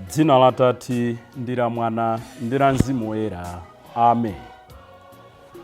Dzina la Atate ndi la Mwana ndi la Mzimu Woyera. Amen.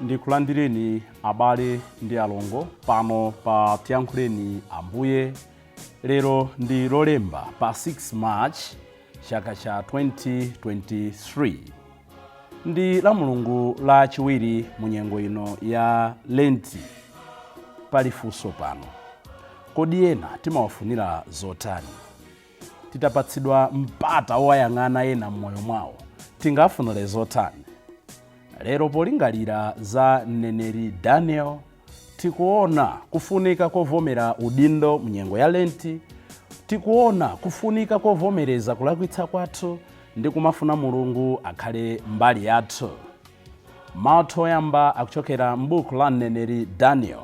Ndikulandireni abale ndi alongo pano pa Tiyankhuleni Ambuye. Lero ndi Lolemba pa 6 March chaka cha 2023. Ndi la Mulungu lachiwiri mu nyengo ino ya Lenti. Pali funso pano. Kodi ena timawafunira zotani? Titapatsidwa mpata wowayang'ana ena m'moyo mwawo, tingafunire zotani? Lero polingalira za mneneri Daniel, tikuona kufunika kovomera udindo mu nyengo ya Lenti, tikuona kufunika kovomereza kulakwitsa kwathu ndi kumafuna Mulungu akhale mbali yathu. Mawu oyamba akuchokera m'buku la mneneri Daniel,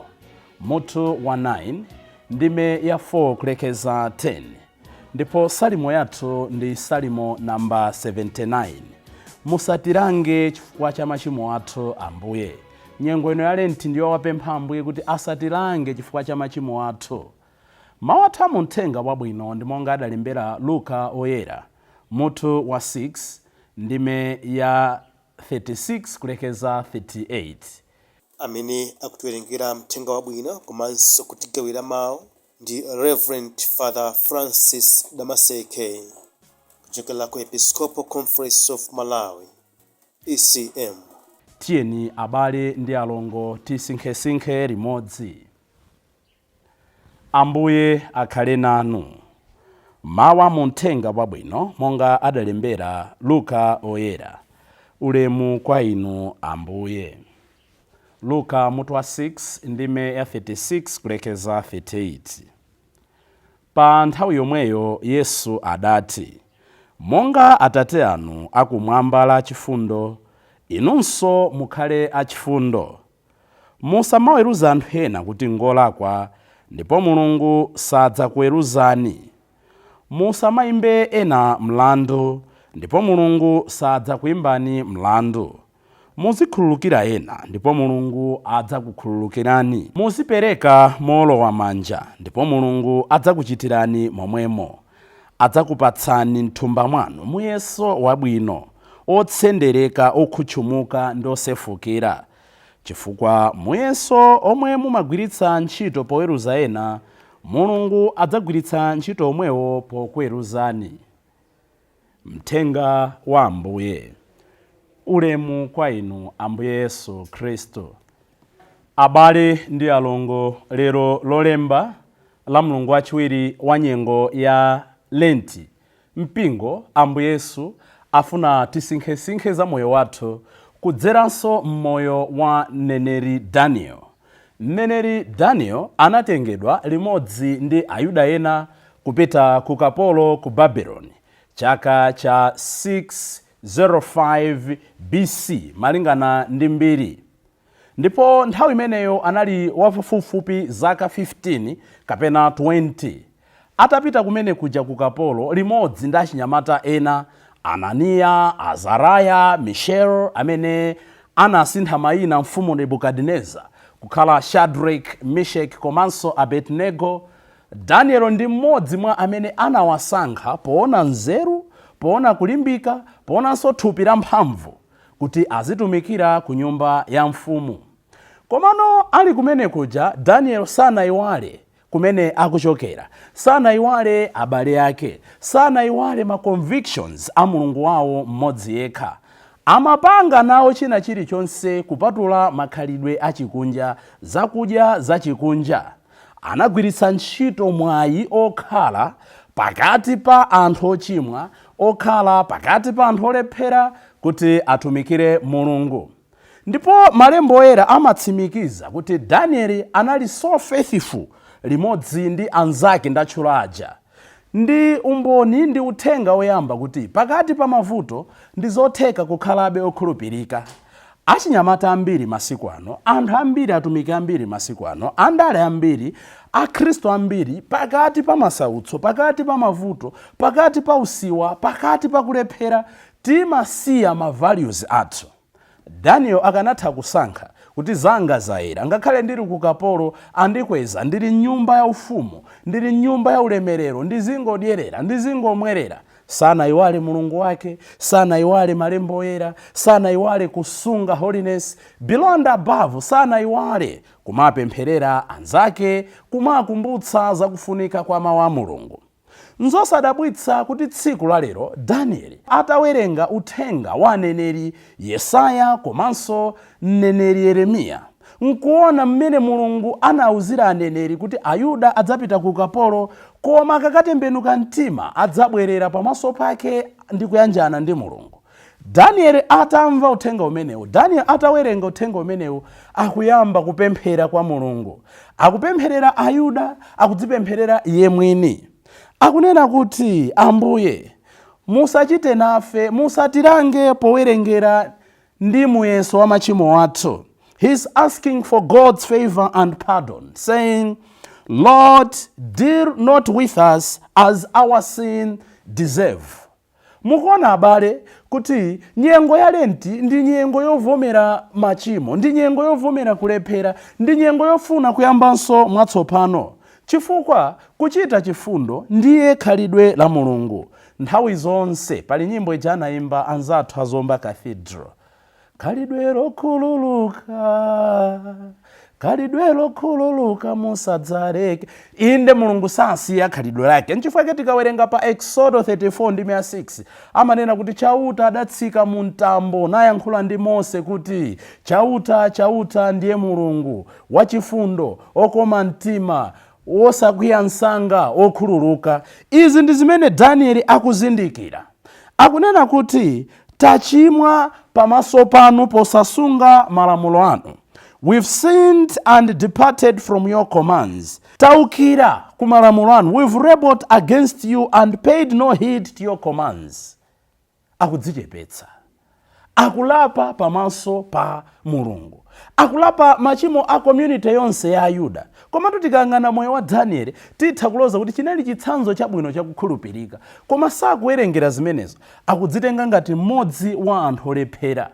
mutu wa 9, ndime ya 4 kulekeza 10. Ndipo salimo yathu ndi salimo namba 79. Musatilange chifukwa cha machimo athu, Ambuye. Nyengo ino ya Lenti ndiyo wapempha Ambuye kuti asatilange chifukwa cha machimo athu. Mawu athu amuthenga wabwino ndi monga adalembera Luka Oyera, mutu wa 6, ndime ya 36 kulekeza 38. Amene akutiwerengera mthenga wabwino komanso kutigawira mawu ndi Reverend Father Francis Damaseke kuchokera ku Episcopal Conference of Malawi, ECM. Tiyeni abale ndi alongo tisinkhesinkhe limodzi. Ambuye akhale nanu. Mawu amuthenga wabwino monga adalembera Luka Oyera. Ulemu kwa inu, Ambuye. Luka mutu wa 6, ndime ya 36 kulekeza 38. Pa nthawi yomweyo Yesu adati, "Monga Atate anu akumwamba la chifundo, inunso mukhale achifundo. Musamaweruza anthu ena kuti ngolakwa, ndipo Mulungu sadzakuweruzani. Musamayimbe ena mlandu, ndipo Mulungu sadzakuyimbani mlandu. Muzikhululukira ena, ndipo Mulungu adzakukhululukirani. Muzipereka mowolowa manja, ndipo Mulungu adzakuchitirani momwemo. Adzakupatsani mthumba mwanu muyeso wabwino, otsendereka, okhutchumuka ndi osefukira, chifukwa muyeso omwe mumagwiritsa ntchito poweruza ena, Mulungu adzagwiritsa ntchito omwewo pokuweruzani." Mthenga wa Ambuye. Ulemu kwa inu, Ambuye Yesu Khristu. Abale ndi alongo, lero Lolemba la Mulungu wachiwiri wa nyengo ya Lenti, mpingo, Ambuye Yesu afuna tisinkhesinkhe za moyo wathu kudzeranso mmoyo wa mneneri Daniel. Mneneri Daniel anatengedwa limodzi ndi Ayuda ena kupita ku kapolo ku Babeloni chaka cha 605 BC malingana ndi mbiri, ndipo nthawi imeneyo anali wapafupifupi zaka 15 kapena 20. Atapita kumene kuja ku kapolo limodzi ndi achinyamata ena, Ananiya, Azaraya, Mishael, amene anasintha mayina mfumu Nebukadineza kukhala Shadrach, Meshach komanso Abednego, Daniel ndi mmodzi mwa amene anawasankha poona nzeru, poona kulimbika, poonanso thupi la mphamvu, kuti azitumikira ku nyumba ya mfumu. Komano ali kumene kuja, Daniel sanayiwale kumene akuchokera, sanayiwale abale ake, sanayiwale ma convictions a Mulungu wawo mmodzi yekha. Amapanga nawo china chilichonse kupatula makhalidwe achikunja, zakudya zachikunja. Anagwiritsa ntchito mwayi okhala pakati pa anthu ochimwa, okhala pakati pa anthu olephera, kuti atumikire Mulungu. Ndipo malembo oyera amatsimikiza kuti Danieli anali so faithful limodzi ndi anzake ndatchula aja. Ndi umboni ndi uthenga woyamba kuti pakati pa mavuto ndi zotheka kukhalabe okhulupirika. Achinyamata ambiri masiku ano, anthu ambiri, atumiki ambiri masiku ano, andale ambiri, Akhristu ambiri, pakati pa masautso, pakati pa mavuto, pakati pa usiwa, pakati pa kulephera, timasiya ma values athu. Daniel akanatha kusankha kuti zanga zayera, ngakhale ndili ku kapolo, andikweza, ndili mnyumba ya ufumu, ndili mnyumba ya ulemerero, ndizingodyerera, ndizingomwerera. Sanayiwale Mulungu wake, sanayiwale malembo oyera, sanayiwale kusunga holiness beyond above, sanayiwale kumapempherera anzake, kumakumbutsa zakufunika kwa mawu a Mulungu. Nzosadabwitsa kuti tsiku la lero Danieli atawerenga uthenga wa aneneri Yesaya komanso mneneri Yeremiya, nkuona mmene Mulungu anawuzira aneneri kuti Ayuda adzapita ku ukapolo, koma akakatembenuka mtima adzabwerera pamaso pake ndi kuyanjana ndi Mulungu. Danieli atamva uthenga umenewu, Danieli atawerenga uthenga umenewu, akuyamba kupemphera kwa Mulungu. Akupempherera Ayuda, akudzipempherera iye mwini. Akunena kuti, "Ambuye, musachite nafe, musatilange powerengera ndi muyeso wa machimo athu." He's asking for God's favor and pardon, saying, "Lord, deal not with us as our sin deserve." Mukuona abale, kuti nyengo ya Lenti ndi nyengo yovomera machimo, ndi nyengo yovomera kulephera, ndi nyengo yofuna kuyambanso mwatsopano, chifukwa kuchita chifundo ndiye khalidwe la Mulungu nthawi zonse. Pali nyimbo ija anayimba anzathu a Zomba Cathedral, "Khalidwe lokhululuka, khalidwe lokhululuka musadzaleke." Inde, Mulungu sasiya khalidwe lake. Nchifukwa chake tikawerenga pa Exodo 34 ndi 6, amanena kuti Chauta adatsika mu mtambo nayankhula ndi Mose kuti, "Chauta, Chauta ndiye Mulungu wachifundo, okoma mtima, wosakwiya msanga, okhululuka." Izi ndi zimene Danieli akuzindikira. Akunena kuti tachimwa pamaso panu posasunga malamulo anu. We've sinned and departed from your commands. Taukira ku malamulo anu. We've rebelled against you and paid no heed to your commands. Akudzichepetsa, akulapa pamaso pa Mulungu, akulapa machimo a community yonse ya Ayuda. Komatu tikayang'ana moyo wa Danieli, titha kuloza kuti chinali chitsanzo chabwino chakukhulupirika, koma sakuwerengera zimenezo. Akudzitenga ngati mmodzi wa anthu olephera.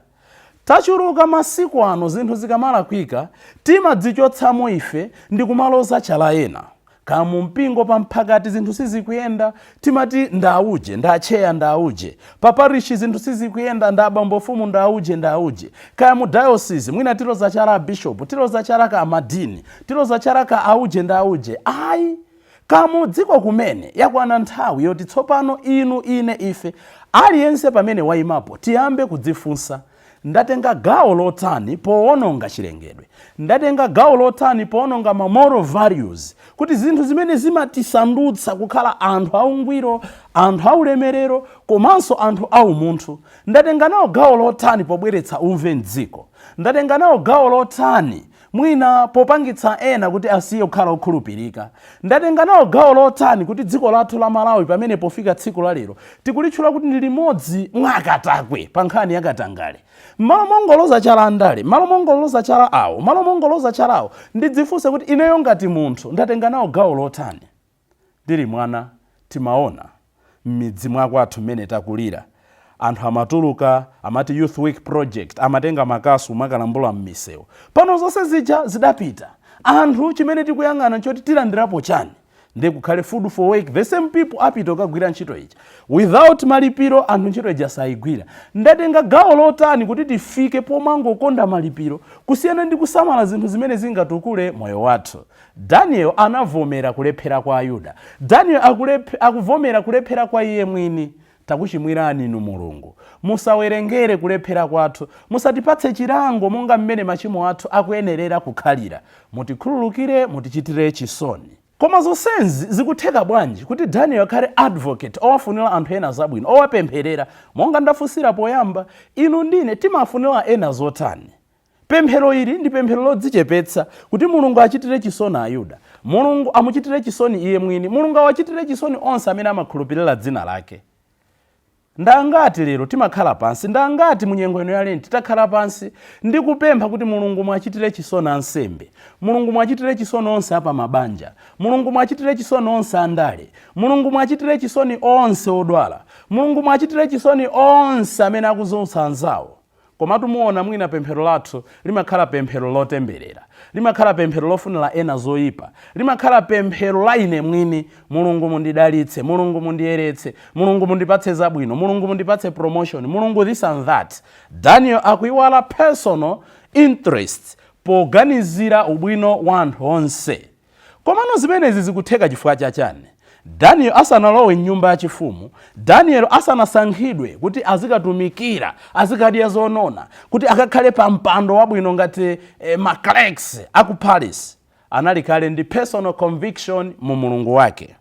Tachuluka masiku ano, zinthu zikamalakwika timadzichotsamo ife ndi kumaloza chala ena. Kamu mpingo pamphakati zinthu sizikuyenda, timati ndauje, ndacheya, ndauje. Pa parishi zinthu sizikuyenda, ndabambofumu, ndauje, ndauje. Kaya mu diocese mwina tiloza chala a bishop, tiloza chala ka amadini, tiloza chala ka auje, ndauje. Ayi, kamu dziko kumene yakwana nthawi yoti tsopano inu, ine, ife, aliyense pamene wayimapo tiyambe kudzifunsa: ndatenga gawo lotani powononga chilengedwe? Ndatenga gawo lotani powononga ma moral values, kuti zinthu zimene zimatisandutsa kukhala anthu aungwiro, anthu aulemerero komanso anthu aumunthu? Ndatenga nawo gawo lotani pobweretsa umve mdziko? Ndatenga nawo gawo lotani mwina popangitsa ena kuti asiye kukhala okhulupirika? Ndatenga nawo gawo lotani kuti dziko lathu la Malawi pamene pofika tsiku la lero tikulitchula kuti ndi limodzi mwa akatakwe pa nkhani yakatangale? Malo mongoloza chala andale, malo mongoloza chala awo, malo mongoloza chala awo, ndidzifunse kuti ineyo ngati munthu ndatenga nawo gawo lotani? Ndili mwana timaona m'midzi mwakwathu mmene takulira, anthu amatuluka, amati Youth Week Project, amatenga makasu makalambula m'misewu. Pano zonse zija zidapita. Anthu chimene tikuyang'ana nchoti tilandirapo chani, ndi kukhale food for work. The same people apita kukagwira ntchito ija without malipiro. Anthu ntchito ija sayigwira. Ndatenga gawo lotani kuti tifike pomangokonda malipiro kusiyana ndi kusamala zinthu zimene zingatukule moyo wathu? Daniel anavomera kulephera kwa Ayuda. Daniel akuvomera kulephera kwa iye mwini. "Takuchimwirani inu Mulungu, musawerengere kulephera kwathu, musatipatse chilango monga mmene machimo athu akuyenerera kukhalira, mutikhululukire, mutichitire chisoni." Koma zonsezi zikutheka bwanji kuti Daniel akhale advocate owafunira anthu ena zabwino, owapempherera? Monga ndafunsira poyamba, inu ndine timafunira ena zotani? Pemphero ili ndi pemphero lodzichepetsa kuti Mulungu achitire chisoni Ayuda, Mulungu amuchitire chisoni iye mwini, Mulungu awachitire chisoni onse amene amakhulupirira dzina lake. Ndangati lero timakhala pansi, ndangati munyengo ino ya Lenti takhala pansi ndi kupempha kuti Mulungu mwachitire chisoni ansembe, Mulungu mwachitire chisoni onse apa mabanja, Mulungu mwachitire chisoni onse andale, Mulungu mwachitire chisoni onse odwala, Mulungu mwachitire chisoni onse amene akuzunza anzawo? Komatu muona mwina pemphero lathu limakhala pemphero lotemberera, limakhala pemphero lofunira ena zoyipa, limakhala pemphero la ine mwini: Mulungu mundidalitse, Mulungu mundiyeretse, Mulungu mundipatse zabwino, Mulungu mundipatse promotion, Mulungu this and that. Daniel akuiwala personal interest poganizira ubwino wa anthu onse. Komano zimenezi zikutheka chifukwa chachani? Daniel asanalowe mnyumba yachifumu, Daniel asanasankhidwe kuti azikatumikira, azikadya zonona, kuti akakhale pa mpando wabwino ngati ma clerks aku palace, anali kale ndi personal conviction mu Mulungu wake.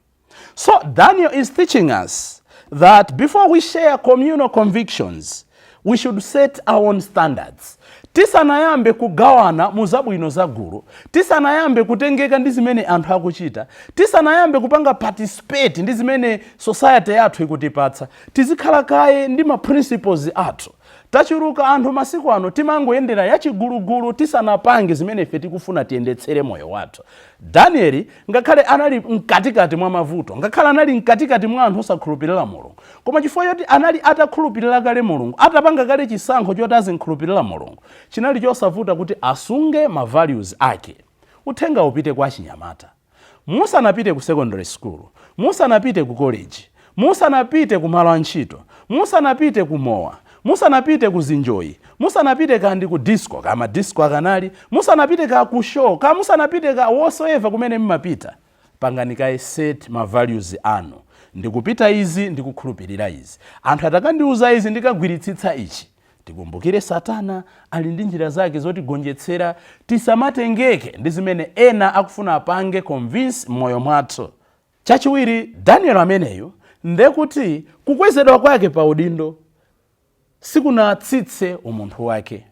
So Daniel is teaching us that before we share communal convictions, we should set our own standards. Tisanayambe kugawana mu zabwino za gulu, tisanayambe kutengeka ndi zimene anthu akuchita, tisanayambe kupanga participate ndi zimene society yathu ikutipatsa, tizikhala kaye ndi ma principles athu. Tachuluka anthu masiku ano timangoyendera yachigulugulu tisanapange zimene ife tikufuna tiyendetsere moyo wathu. Danieli ngakhale anali mkatikati mwa mavuto, ngakhale anali mkatikati mwa anthu osakhulupirira Mulungu, koma chifukwa choti anali atakhulupirira kale Mulungu, atapanga kale chisankho choti azikhulupirira Mulungu, chinali chosavuta kuti asunge ma values ake. Uthenga upite kwa achinyamata: musanapite ku secondary school, musanapite ku college, musanapite ku malo a ntchito, musanapite ku mowa, musanapite ku zinjoyi, musanapite kandi ku disco, kama disco akanali, musanapite ka ku show, ka musanapite ka whatsoever kumene mmapita, pangani kaye set ma values anu: ndikupita izi, ndikukhulupirira izi, anthu atakandiuza izi, ndikagwiritsitsa ichi. Tikumbukire, Satana ali ndi njira zake zotigonjetsera. Tisamatengeke ndi zimene ena akufuna apange convince m'moyo mwathu. Chachiwiri, Daniel ameneyu ndekuti kukwezedwa kwake pa udindo sikunatsitse umunthu wake.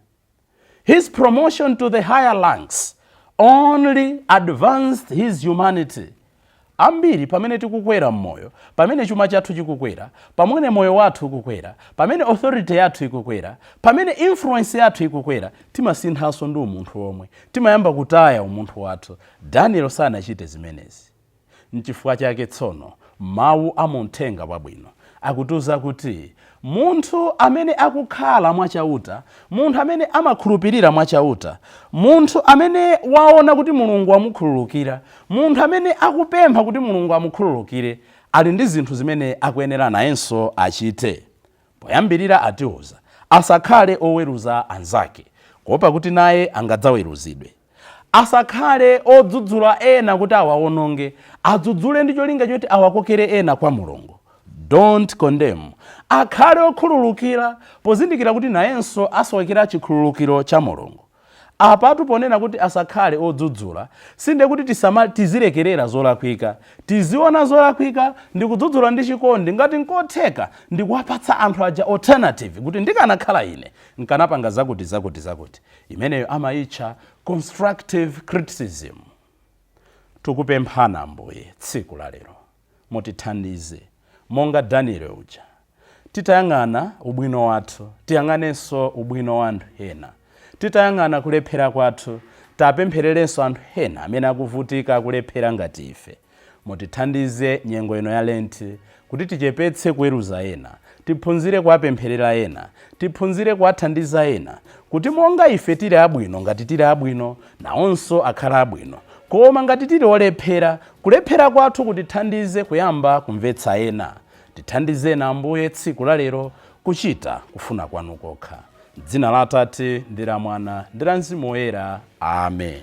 His promotion to the higher ranks only advanced his humanity. Ambiri pamene tikukwera mmoyo, pamene chuma chathu chikukwera, pamene moyo wathu ukukwera, pamene authority yathu ikukwera, pamene influence yathu ikukwera, timasinthanso ndi umunthu omwe, timayamba kutaya umunthu wathu. Daniel sanachite zimenezi. Nchifukwa chake tsono mawu amuthenga wabwino akutiuza kuti munthu amene akukhala mwachauta, munthu amene amakhulupirira mwachauta, munthu amene waona kuti Mulungu amukhululukira, munthu amene akupempha kuti Mulungu amukhululukire, ali ndi zinthu zimene akuyenera nayenso achite. Poyambirira atiuza asakhale oweruza anzake, kuopa kuti naye angadzaweruzidwe. Asakhale odzudzula ena kuti awawononge, adzudzule ndi cholinga choti awakokere ena kwa Mulungu. Don't condemn. Akhale okhululukira pozindikira kuti nayenso asowekera chikhululukiro cha Mulungu. Apatu ponena kuti asakhale odzudzula, sinde kuti tisama tizilekerera zolakwika. Tiziona zolakwika ndi kudzudzula ndi chikondi, ngati nkotheka ndikuwapatsa anthu aja alternative, kuti ndikanakhala ine nkanapanga zakuti, zakuti, zakuti. Imeneyo amayitcha constructive criticism. Tikupemphana, Ambuye, tsiku la lero mutithandize monga Daniel uja. Titayang'ana ubwino wathu, tiyang'anenso ubwino wa anthu ena. Titayang'ana kulephera kwathu, tapemphererenso anthu ena amene akuvutika, akulephera ngati ife. Mutithandize nyengo ino ya Lenti kuti tichepetse kuweruza ena, tiphunzire kuwapempherera ena, tiphunzire kuwathandiza ena, kuti monga ife tili abwino, ngati tili abwino, nawonso akhala abwino. Koma ngati tili olephera, kulephera kwathu kutithandize kuyamba kumvetsa ena. Tithandizeni, Ambuye, tsiku la lero kuchita kufuna kwanu kokha. Dzina la Atate ndi la Mwana ndi la Mzimu Woyera, amen.